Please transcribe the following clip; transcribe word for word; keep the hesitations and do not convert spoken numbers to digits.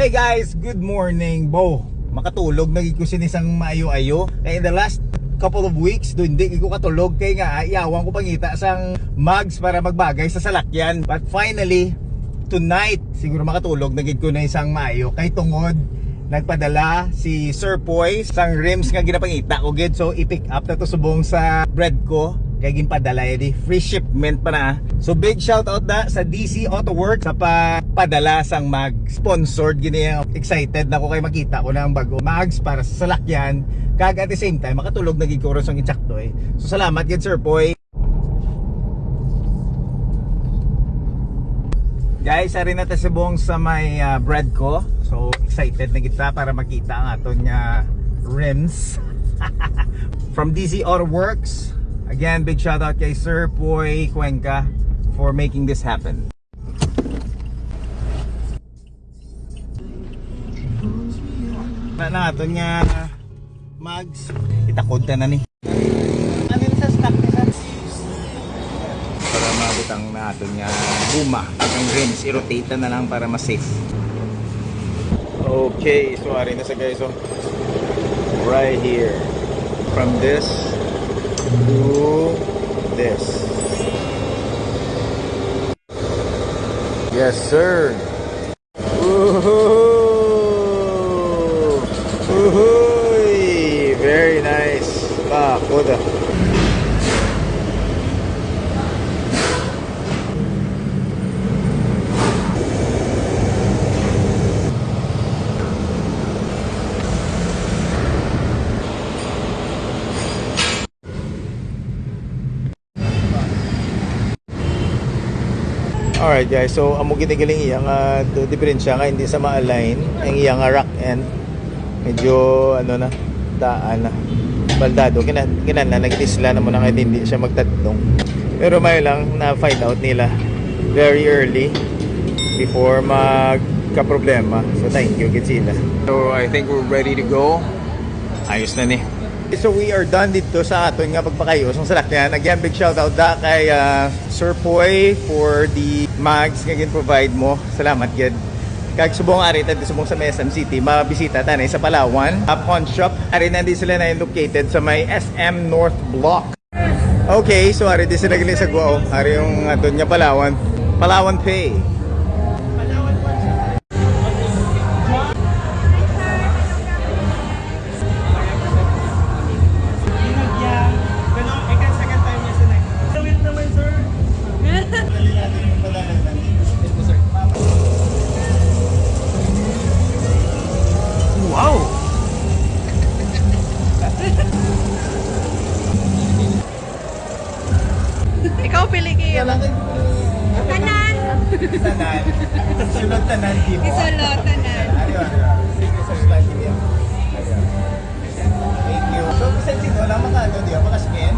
Hey guys, good morning, bo. Makatulog na gid ko sini sang maayo-ayo. Kay in the last couple of weeks, do hindi gid ko katulog kay nga yawan ko pangita sang mugs para magbagay sa salakyan. But finally, tonight, siguro makatulog na gid ko na isang maayo kay tungod nagpadala si Sir Poy sang rims nga ginapangita ko gid. So i-pick up na to subong sa bread ko kay ginpadala di free shipment pa na. So big shout out na sa D C Auto Works sa pagpadala sang mag sponsored gini. Excited na ko kay makita ko na ang bago mags para sa salakyan, kag at the same time makatulog na gid ko ron sang insakto eh. So salamat gid Sir Poy. Guys, ari na ta subong sa may ah, bread ko. So excited na kita para makita ang aton nga rims. From D C Auto Works. Again, big shout out kay Sir Poy Cuenca for making this happen. Na naton nga mags. Itakod ta na ni. Ano sa stock ni sir? Para maabot ang naton nga guma, ang rims, i-rotate na lang para mas safe. Okay, so ari na sa guys, so right here, from this to this. Yes, sir. Woohoo! Woohooy! Very nice. Ba, kuda. Alright guys, so amo gid galing iya nga do-, diferensya nga hindi sa ma-align ang iya nga rack end. Medyo ano na, daan na. Baldado, kinan kinan na nagtisla na mo na nga hindi siya magtadlong. Pero may lang na find out nila very early before magka-problema. So thank you gid sila. So I think we're ready to go. Ayos na ni. So we are done dito sa aton nga pagpakayo sang salakyan. Again, big shout out da kay ah, Sir Poy for the mags nga gin-provide mo. Salamat gid. Kag subong ari ta subong sa may S M City, mabisita ta na sa Palawan, ah, pawn shop. Ari na di sila na located sa may S M North Block. Okay, so ari di sila gini sa Guao. Ari yung aton nga Palawan. Palawan Pay. Pero ikaw, second time niya sa night. Sweet naman, sir. Dali natin yung padala ng nandito. Yes po, sir. Wow! Ikaw, pili kayo. Tanan. Tanan. Sunod tanan, di mo? Isulod, tanan. Ano, ano? Sige, subscribe niyo. Ano? Thank you. So, bisan sino lang maka-, ano, di ba, maka-scan?